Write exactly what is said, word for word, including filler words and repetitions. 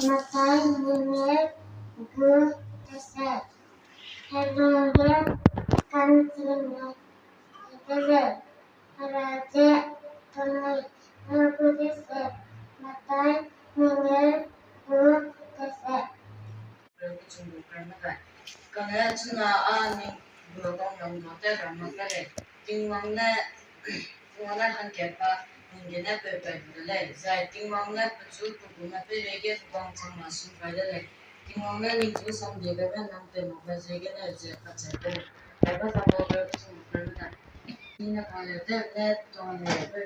Mathai mengeu gu deset. Herode kantime de lei, Herode tonui gu deset. Mathai mengeu gu deset. Kane chuna a ning gu bang lam ga te ramak de lei. Tingwang ne, Tingwang ne hangkat pa ning gene peupat de lei. Zai Tingwang ne pechu pe gume peireige bang chang ma sum pai de lei. Tingwang ne ningchu samdie gebe nang tei mak be ziegene ze kacheu de lei. Bible sa bau ge pechu mak de lei. Ning ne kale te ne tuang lei be.